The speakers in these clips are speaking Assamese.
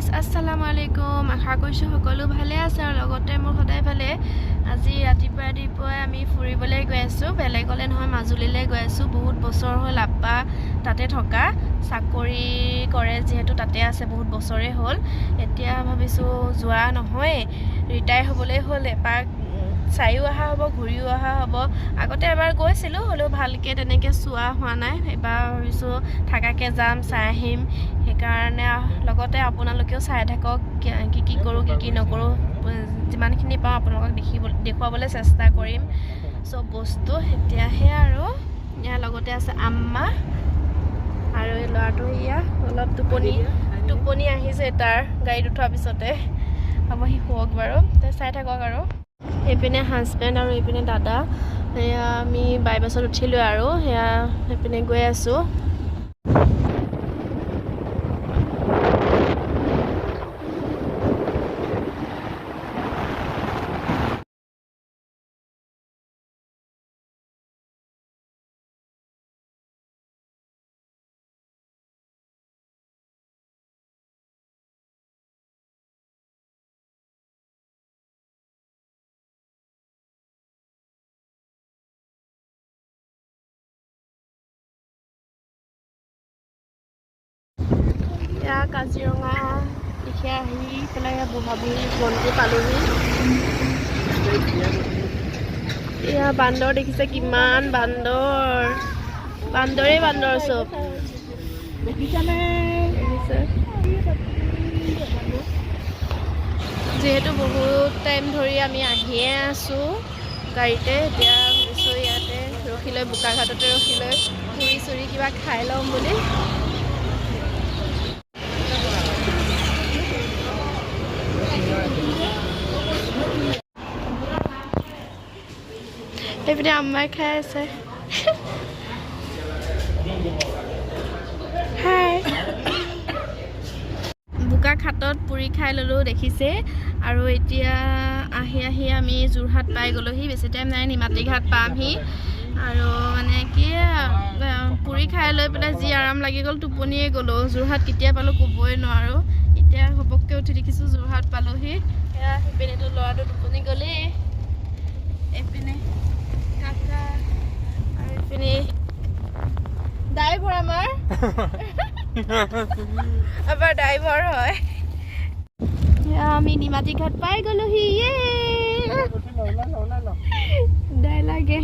গাইজ, আসসালামু আলাইকুম। আশা কৰিছোঁ সকলো ভালে আছে আৰু লগতে মোৰ সদায় ভালে। আজি ৰাতিপুৱা ৰাতিপুৱাই আমি ফুৰিবলৈ গৈ আছোঁ, বেলেগলৈ নহয়, মাজুলীলৈ গৈ আছোঁ। বহুত বছৰ হ'ল আব্বা তাতে থকা, চাকৰি কৰে যিহেতু তাতে আছে, বহুত বছৰেই হ'ল। এতিয়া ভাবিছোঁ যোৱা নহয়, ৰিটায়াৰ হ'বলৈ হ'ল, এপাক চাইও অহা হ'ব, ঘূৰিও অহা হ'ব। আগতে এবাৰ গৈছিলোঁ, হ'লেও ভালকৈ তেনেকৈ চোৱা হোৱা নাই। এইবাৰ ভাবিছোঁ থাকাকৈ যাম, চাই আহিম। সেইকাৰণে লগতে আপোনালোকেও চাই থাকক, কি কি কৰোঁ, কি কি নকৰোঁ, যিমানখিনি পাওঁ আপোনালোকক দেখুৱাবলৈ চেষ্টা কৰিম চব বস্তু। এতিয়াহে আৰু ইয়াৰ লগতে আছে আম্মা আৰু এই ল'ৰাটো। এয়া অলপ টোপনি টোপনি আহিছে তাৰ গাড়ীত উঠোৱাৰ পিছতে। হ'ব, সি শুৱক বাৰু। চাই থাকক। আৰু এইপিনে হাজবেণ্ড আৰু এইপিনে দাদা। এয়া আমি বাইপাছত উঠিলোঁ আৰু সেয়া সেইপিনে গৈ আছোঁ। এয়া কাজিৰঙা দেখি আহি পেলাই বুঢ়া বুঢ়ী মন্দিৰ পালোহি। এয়া বান্দৰ দেখিছে, কিমান বান্দৰ, বান্দৰেই বান্দৰ চব দেখিছে। যিহেতু বহুত টাইম ধৰি আমি আহিয়ে আছোঁ গাড়ীতে, এতিয়া ভাবিছোঁ ইয়াতে ৰখি লৈ, বোকাঘাটতে ৰখি লৈ পুৰি চুৰি কিবা খাই ল'ম বুলি। এইপিনে আম্মাই খাই আছে। হাই। বোকাখাটত পুৰি খাই ল'লোঁ, দেখিছে। আৰু এতিয়া আহি আহি আমি যোৰহাট পাই গ'লোহি। বেছি টাইম নাই, নিমাতীঘাট পামহি। আৰু মানে কি, পুৰি খাই লৈ পেলাই যি আৰাম লাগি গ'ল, টোপনিয়ে গ'লোঁ। যোৰহাট কেতিয়া পালোঁ ক'বই নোৱাৰোঁ। এতিয়া ঘপককৈ উঠি দেখিছোঁ যোৰহাট পালোহি। এয়া সেইপিনেতো ল'ৰাটো টোপনি গ'লেই, এইপিনে কাকা আৰু এইপিনে ড্ৰাইভাৰ, আমাৰ আমাৰ ড্ৰাইভাৰ হয়। এয়া আমি নিমাতী ঘাট পাই গ'লোহি। ইয়ে দাই লাগে।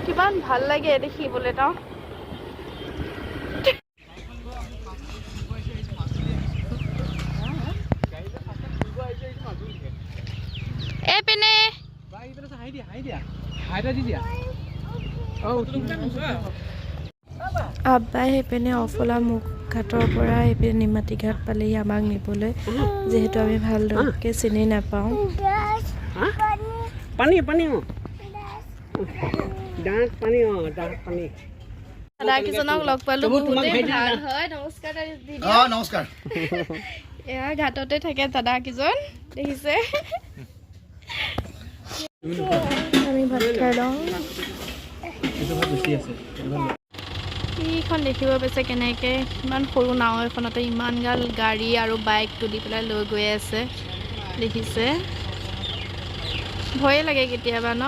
কিমান ভাল লাগে দেখিবলৈ ন? এইপিনে। দি দিয়া। আব্বাই সেইপিনে অফলা মুখ ঘাটৰ পৰা এইপিনে নিমাতী ঘাট পালেহি আমাক নিবলৈ, যিহেতু আমি ভালদৰে চিনি নাপাওঁ। পানী পানী, অঁ, দাঁত পানী, অঁ, দাঁত পানী। দাদা কেইজনক লগ পালো, বহুতেই ভাল হয়। নমস্কাৰ দিদি। অ, নমস্কাৰ। এয়া ঘাটতে থাকে দাদা কেইজন, দেখিছে। আমি ভাত খাই লওঁ। এইখন দেখিব পাইছে, কেনেকৈ ইমান সৰু নাও এখনতে ইমান গাল গাড়ী আৰু বাইক তুলি পেলাই লৈ গৈ আছে, দেখিছে। ভয়ে লাগে কেতিয়াবা ন?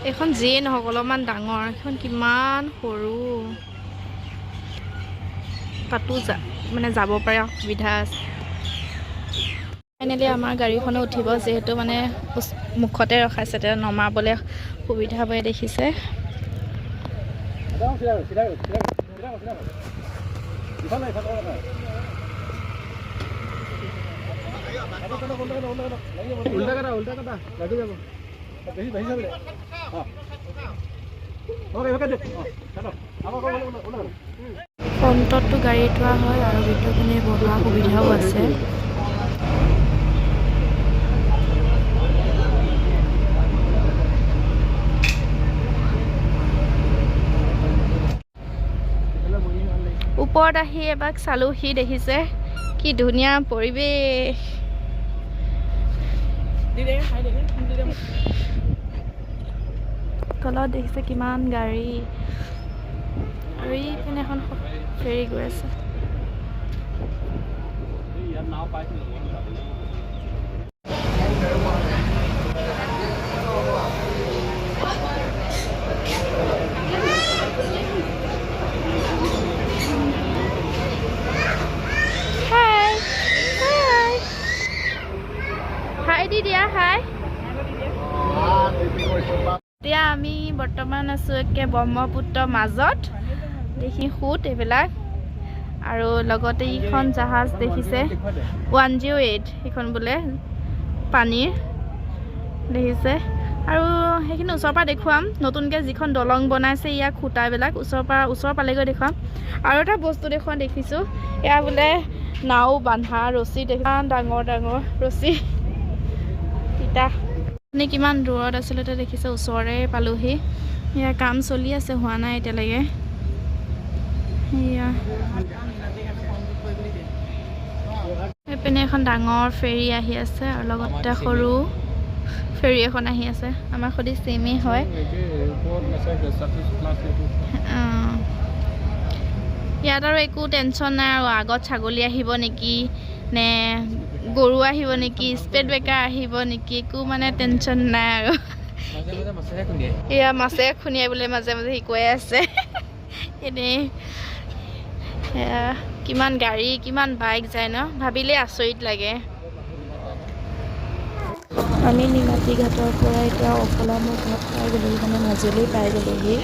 এইখন যিয়ে নহওক অলপমান ডাঙৰ, এইখন কিমান সৰু, তাতো মানে যাব পৰা সুবিধা আছে। ফাইনেলি আমাৰ গাড়ীখনো উঠিব, যিহেতু মানে মুখতে ৰখাইছে, তেতিয়া নমাবলৈ সুবিধা হ'ব, দেখিছে। চিধা চিধা চিধা চিধা চিধা, ইফালে ইফালে। উল্টা কাটা, উল্টা কাটা, লাগি যাব। বেছি বেছি যাবে। অঁ অঁ, এইভাগে দে। অঁ, কাটো আকৌ, আকৌ উল্টা। ফ্ৰণ্টতটো গাড়ী থোৱা হয় আৰু ভিতৰপিনে বহা সুবিধাও আছে। ওপৰত আহি এবাৰ চালোহি, দেখিছে। কি ধুনীয়া পৰিৱেশ। তলত দেখিছে কিমান গাড়ী, আৰু এইপিনে এখন ফেৰী গৈ আছে। হাই হাই হাই দি দিয়া হাই। এতিয়া আমি বৰ্তমান আছোঁ একে ব্ৰহ্মপুত্ৰৰ মাজত, দেখি সোঁত এইবিলাক, আৰু লগতে এইখন জাহাজ দেখিছে 108 সেইখন বোলে পানীৰ দেখিছে। আৰু সেইখিনি ওচৰৰ পৰা দেখুৱাম, নতুনকৈ যিখন দলং বনাইছে ইয়াৰ খুঁটাবিলাক ওচৰ পালেগৈ দেখুৱাম। আৰু এটা বস্তু দেখুৱাম দেখিছোঁ, এয়া বোলে নাও বান্ধা ৰছী, ইমান ডাঙৰ ডাঙৰ ৰছী। তিতা আপুনি কিমান দূৰত আছিলে এতিয়া দেখিছে, ওচৰৰে পালোহি। এয়া কাম চলি আছে, হোৱা নাই এতিয়ালৈকে। এয়া এইপিনে এখন ডাঙৰ ফেৰী আহি আছে, আৰু লগতে সৰু ফেৰী এখন আহি আছে। আমাৰ সৈতে চেমেই হয়। ইয়াত আৰু একো টেনশ্যন নাই আৰু, আগত ছাগলী আহিব নেকি নে গৰু আহিব নেকি, স্পীড ব্ৰেকাৰ আহিব নেকি, একো মানে টেনশ্যন নাই আৰু। এয়া মাছে খুন্দিয়াই বোলে মাজে মাজে সি কৈ আছে। এনেই কিমান গাড়ী কিমান বাইক যায় ন, ভাবিলেই আচৰিত লাগে। আমি নিমাতী ঘাটৰ পৰা এতিয়া অফলামুখ ঘাট পাই গ'লোহি, মানে মাজুলী পাই গ'লোহি।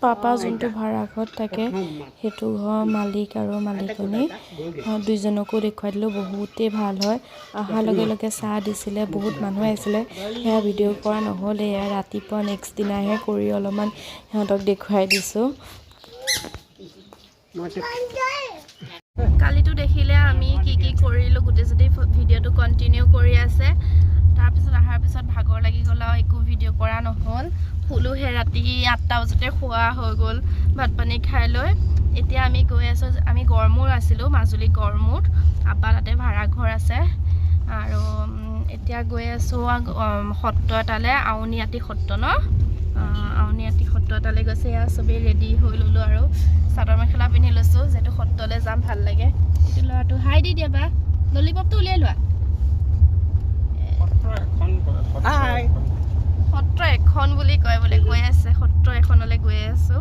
পাপা যোনটো ভাড়া ঘৰত থাকে সেইটো ঘৰৰ মালিক আৰু মালিকনী দুইজনকো দেখুৱাই দিলোঁ, বহুতেই ভাল হয়। অহাৰ লগে লগে চাহ দিছিলে, বহুত মানুহ আহিছিলে, সেয়া ভিডিঅ' কৰা নহ'ল, এয়া ৰাতিপুৱা নেক্সট দিনাহে কৰি অলপমান সিহঁতক দেখুৱাই দিছোঁ। কালিতো দেখিলে আমি কি কি কৰিলোঁ, গোটেই যদি ভিডিঅ'টো কণ্টিনিউ কৰি আছে। তাৰপিছত অহাৰ পিছত ভাগৰ লাগি গ'ল আৰু একো ভিডিঅ' কৰা নহ'ল। শুলোহে ৰাতি 8টা বজাতে খোৱা হৈ গ'ল, ভাত পানী খাই লৈ। এতিয়া আমি গৈ আছোঁ, আমি গড়মূৰ আছিলোঁ, মাজুলী গড়মূৰত, আপা তাতে ভাড়া ঘৰ আছে। আৰু এতিয়া গৈ আছোঁ সত্ৰ এটালৈ, আউনীআটী সত্ৰ ন, আউনীআটী সত্ৰ এটালৈ গৈছে। এয়া চবেই ৰেডি হৈ ল'লোঁ আৰু চাদৰ মেখেলা পিন্ধি লৈছোঁ, যিহেতু সত্ৰলৈ যাম ভাল লাগে। এইটো ল'ৰাটো হাই দি দিয়া বা, ললিপপটো উলিয়াই লোৱা। সত্ৰ এখন বুলি কয় বোলে, গৈ আছে সত্ৰ এখনলৈ গৈ আছোঁ।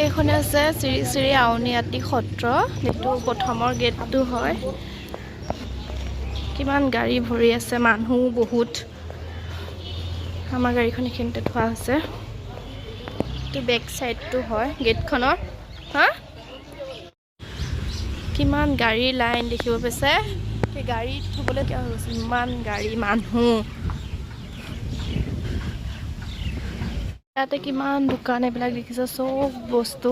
এইখন আছে শ্ৰী শ্ৰী আউনীআটী সত্ৰ, এইটো প্ৰথমৰ গেটটো হয়। কিমান গাড়ী ভৰি আছে, মানুহ বহুত। আমাৰ গাড়ীখন এইখিনিতে থোৱা হৈছে। এইটো বেক চাইডটো হয় গেটখনৰ। হা, কিমান গাড়ীৰ লাইন দেখিব পাইছে, গাড়ী থ'বলৈ কিয় হৈ গৈছে, ইমান গাড়ী মানুহ। ইয়াতে কিমান দোকান এইবিলাক দেখিছে, চব বস্তু,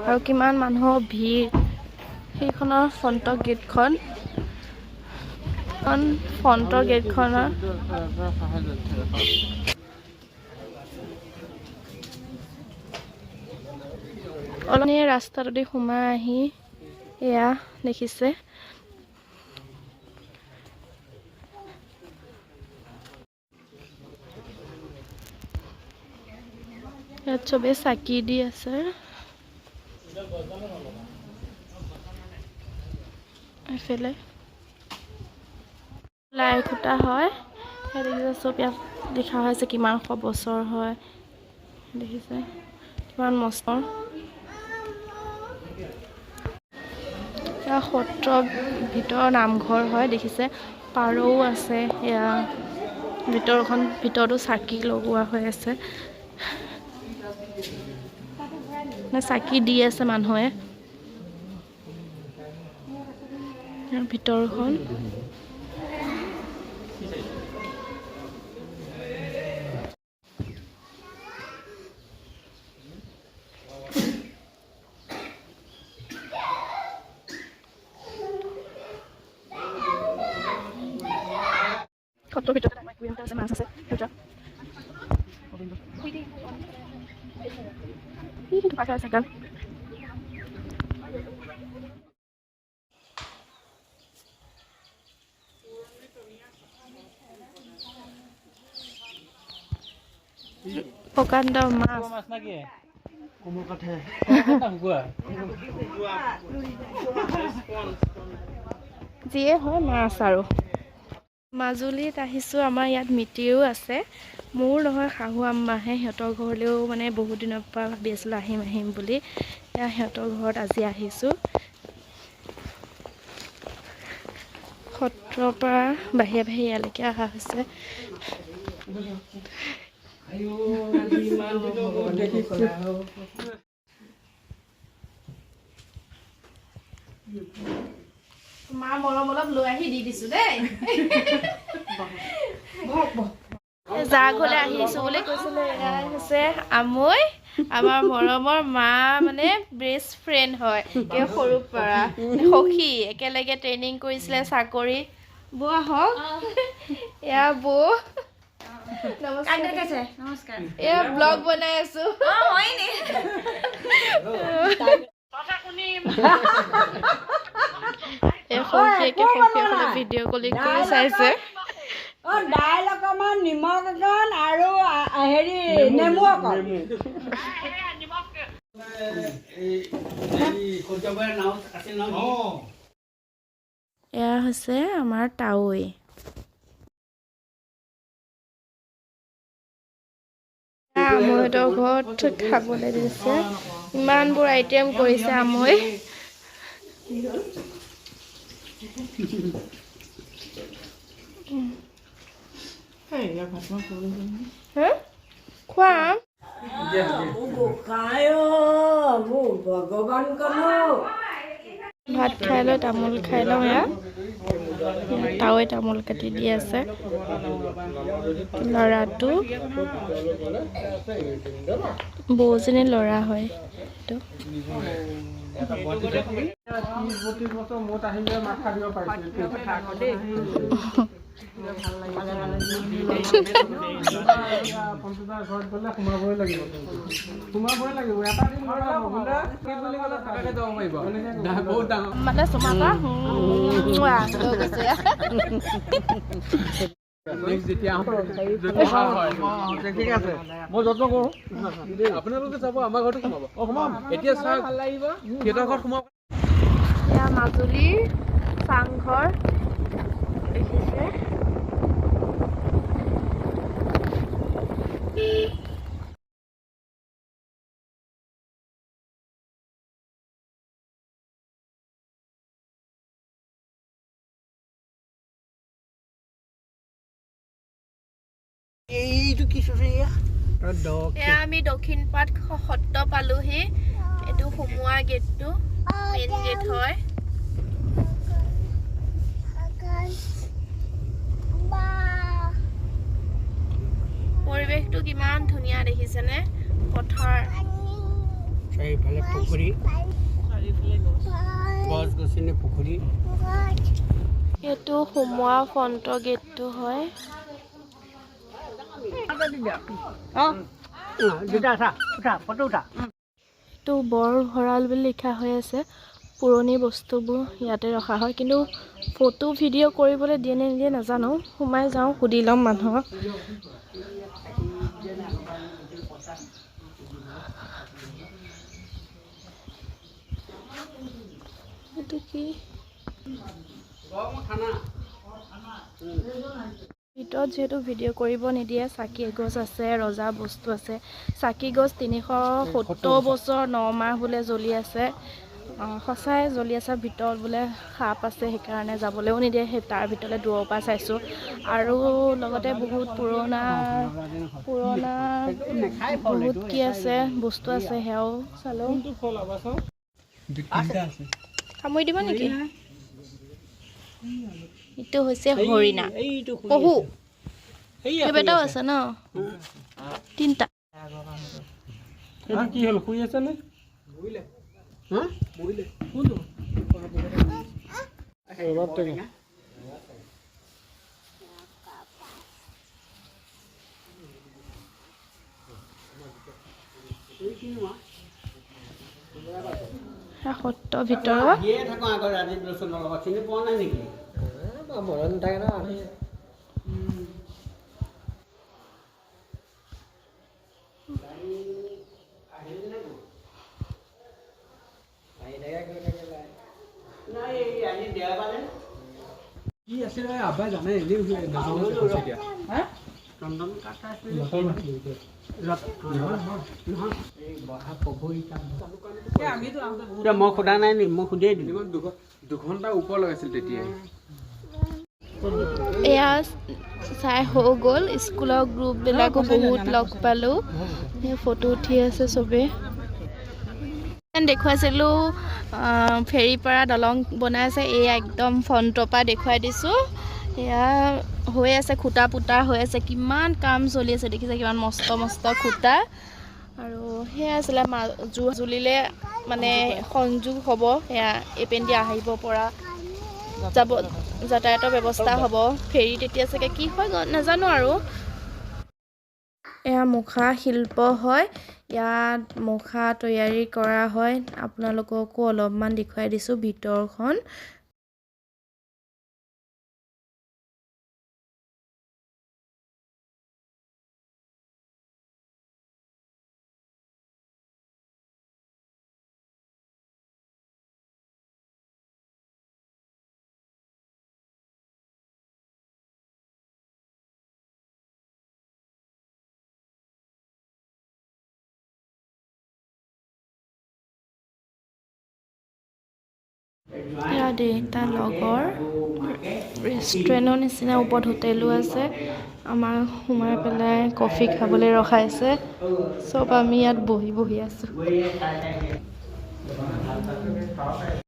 আৰু কিমান মানুহৰ ভিৰ। সেইখনৰ ফ্ৰণ্টৰ গেটখন, ফ্ৰণ্টৰ গেটখনৰ অলপ ৰাস্তাটোদি সোমাই আহি এয়া দেখিছে। ইয়াত চবে চাকি দি আছে। এইফালে লাই খুঁটা হয়। দেখিছে চব ইয়াত লিখা হৈছে কিমান শ বছৰ হয়। দেখিছে কিমান মস্ত। সত্ৰ ভিতৰৰ নামঘৰ হয়। দেখিছে পাৰও আছে। এয়া ভিতৰখন, ভিতৰতো চাকি লগোৱা হৈ আছে, চাকি দি আছে মানুহে। ভিতৰখন সত্ৰৰ ভিতৰত আছে, মাছ আছে, প্ৰকাণ্ড মাছ। যিয়ে হয় মাছ। আৰু মাজুলীত আহিছোঁ, আমাৰ ইয়াত মিতিৰো আছে, মোৰ নহয় শাহু আম্মাহে। সিহঁতৰ ঘৰলৈও মানে বহুত দিনৰ পৰা ভাবি আছিলোঁ আহিম আহিম বুলি। এয়া সিহঁতৰ ঘৰত আজি আহিছোঁ। সত্ৰৰ পৰা বাহিৰে বাহিৰে ইয়ালৈকে অহা হৈছে। মা মৰম অলপ লৈ আহি দি দিছোঁ দেই। যাৰ ঘৰলৈ আহিছোঁ বুলি কৈছিলে, এয়া হৈছে আমৈ, আমাৰ মৰমৰ মা, মানে বেষ্ট ফ্ৰেণ্ড হয় এই সৰুৰ পৰা, সখী, একেলগে ট্ৰেইনিং কৰিছিলে চাকৰি। বৌ আহক। এয়া বৌ, নমস্কাৰ। এয়া ব্লগ বনাই আছো। ভিডিঅ' কলিং কৰি চাইছে। দাইল অকণমান, নিমখ অকণ আৰু হেৰি নেমু অকণ। এয়া হৈছে আমাৰ তাৱৈ। আমৈহঁতৰ ঘৰত খাবলৈ দিছে, ইমানবোৰ আইটেম কৰিছে আমৈ। খোৱা। ভাত খাই লৈ তামোল খাই লওঁ। এয়া তাৱৈ তামোল কাটি দি আছে। ল'ৰাটো বৌজনী ল'ৰা হয়। এইটো মানে চুমা মই যত্ন কৰোঁ, আপোনালোকে যাব আমাৰ ঘৰতো সোমাব। সোমাম এতিয়া, চাওক সিহঁতৰ ঘৰত সোমাব। এয়া মাজুলীৰ চাংঘৰ দেখিছে। এইটো কি? এয়া আমি দক্ষিণ পাট সত্ৰ পালোহি। এইটো সোমোৱা গেটটো, মেইন গেট হয়। পৰিৱেশটো কিমান ধুনীয়া দেখিছেনে? পথাৰ, চাৰিওফালে পুখুৰী, গছ গছনি, পুখুৰী। এইটো সোমোৱা ফ্ৰণ্টৰ গেটটো হয়। এইটো বৰ ভঁৰাল বুলি লিখা হৈ আছে। পুৰণি বস্তুবোৰ ইয়াতে ৰখা হয়। কিন্তু ফটো ভিডিঅ' কৰিবলৈ দিয়ে নে নিদিয়ে নাজানো। সোমাই যাওঁ, সুধি ল'ম মানুহক। এইটো কি? ভিতৰত যিহেতু ভিডিঅ' কৰিব নিদিয়ে, চাকি এগছ আছে, ৰজা বস্তু আছে। চাকি গছ 370 বছৰ 9 মাহ বোলে জ্বলি আছে। সঁচাই জ্বলি আছে। ভিতৰত বোলে সাপ আছে, সেইকাৰণে যাবলৈও নিদিয়ে। সেই তাৰ ভিতৰলৈ দূৰৰ পৰা চাইছোঁ। আৰু লগতে বহুত পুৰণা পুৰণা বহুত কি আছে, বস্তু আছে, সেয়াও চালোঁ। কামুৰি দিব নেকি? এইটো হৈছে হৰিণা, পহু। কেইবাটাও আছে ন? তিনিটা। কি হ'ল, শুই আছে নে? ৰবাব টেঙা। সত্ৰৰ ভিতৰত আহিয়ে থাকোঁ আগৰ ৰাজীৱ লোচনৰ লগত, চিনি পোৱা নাই নেকি? মনত নাথাকে ন আমি। নাই, এই আজি দেওবাৰে। কি আছিলে আব্বাই জানে, এনেই নাজানো কৈছে এতিয়া। চন্দন কাঠ আছিলে। নহয়। নহয়, এই বহা প্ৰভু। এতিয়া মই সোধা নাই নি? মই সুধিয়ে দিলোঁ। দুঘণ্টা ওপৰ লগাইছিল তেতিয়াই। এয়া চাই হৈ গ'ল। স্কুলৰ গ্ৰুপবিলাকো বহুত লগ পালোঁ, ফটো উঠি আছে চবেই। দেখুৱাইছিলোঁ ফেৰীৰ পৰা দলং বনাই আছে, এয়া একদম ফ্ৰণ্টৰ পৰা দেখুৱাই দিছোঁ। এয়া হৈ আছে, খুঁটা পোতা হৈ আছে, কিমান কাম চলি আছে দেখিছে, কিমান মস্ত মস্ত খুঁটা। আৰু সেয়া আছিলে মাজুলীলৈ মানে সংযোগ হ'ব, সেয়া এইপিনেদি আহিব পৰা যাব, যাতায়াতৰ ব্যৱস্থা হ'ব ফেৰী। তেতিয়া চাগে কি হয় নাজানো আৰু। এয়া মুখা শিল্প হয়, ইয়াত মুখা তৈয়াৰী কৰা হয়। আপোনালোককো অলপমান দেখুৱাই দিছোঁ ভিতৰখন। ইয়াত এটা লগৰ ৰেষ্টুৰেণ্টৰ নিচিনা, ওপৰত হোটেলো আছে। আমাক সোমাই পেলাই কফি খাবলৈ ৰখাইছে। চব আমি ইয়াত বহি বহি আছোঁ।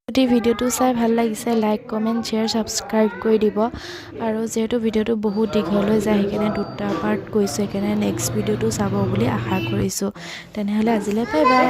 যদি ভিডিঅ'টো চাই ভাল লাগিছে, লাইক, কমেণ্ট, শ্বেয়াৰ, ছাবস্ক্ৰাইব কৰি দিব। আৰু যিহেতু ভিডিঅ'টো বহুত দীঘল হৈ যায়, সেইকাৰণে দুটা পাৰ্ট কৰিছোঁ। সেইকাৰণে নেক্সট ভিডিঅ'টো চাব বুলি আশা কৰিছোঁ। তেনেহ'লে আজিলৈ বাই বাই।